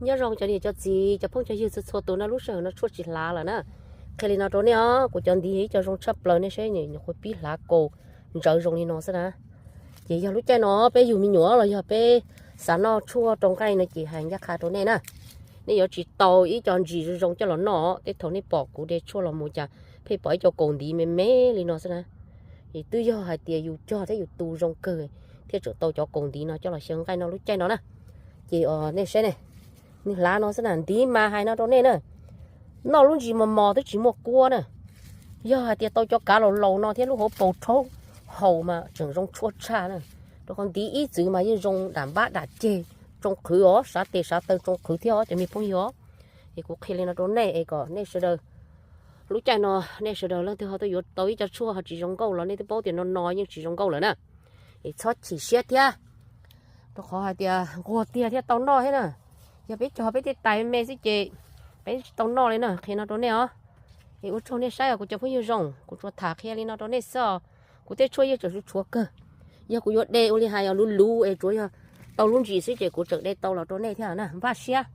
Nyob zoo cov niam cov txiv, cov phooj cov ywg txhua txhua tus na, lub sij hawm no tshuaj tsis hlav lawm na. Qhia li no rau nej os, kuv cov ntiv ib co zoo tshaj plaws, nej saib, nyuam qhuav pib hlav kaus ntsaws zoo li no xwb na. Ces yog lub caij no peb yug me nyuam los yog peb xav noj tshuaj rau nqaij no ces hais ncaj qha rau nej na. Nej yuav tsis tau ib co ntsis zoo zoo coj los noj, tej thaum nej pom kuv de tshuaj los mus cas pheej pom ib co kaus ntiv me me li no xwb na. Es twb yog hais tias yus cog thiab yus tu zoo kawg thiaj tseem tau cov kaus ntiv no coj los xyaw nqaij noj lub caij no na. Ces nej saib ne, nws hlav no xwb na, ntiv mas hais no rau nej na, noj lub ntsis mos mos twb tsis muaj kuab na. Yog hais tias tau cov kav laus laus no thiab lub hauv paus rhaub haus mas tseem zoo tshuaj tshaj na. Rau qhov ntiv ib txwv mas yeej zoo dam npab dam ceg, tsoo qhwv os, sav tes sav taw tsoo qhwv thiab os cov me phooj ywg os. Es kuv qhia li no rau nej es kom nej sawv daws, lub caij no nej sawv daws leej twg ho tuaj yuav tau ib co tshuaj ho tsis zoo nkauj los nej twb paub tias no no yeej tsis zoo nkauj lawm na. Es txhob chim siab thiab, rau qhov hais tias nquag tiag thiaj tau noj thiab na. Yog peb cog peb tej tais me xwb ces peb tsis tau noj li na, qhia no rau nej os. Es ua tsaug nej saib os kuv cov phooj ywg zoo, kuv tsuas tham qhia li no rau nej xwb os. Kuv tej tshuaj yeej tseem tshuav kawg. Yog kuv yuav de ua li hais os, luv luv es tsuav yog tau lub ntsis xwb ces kuv tseem de tau los rau nej thiab na, npaj siab.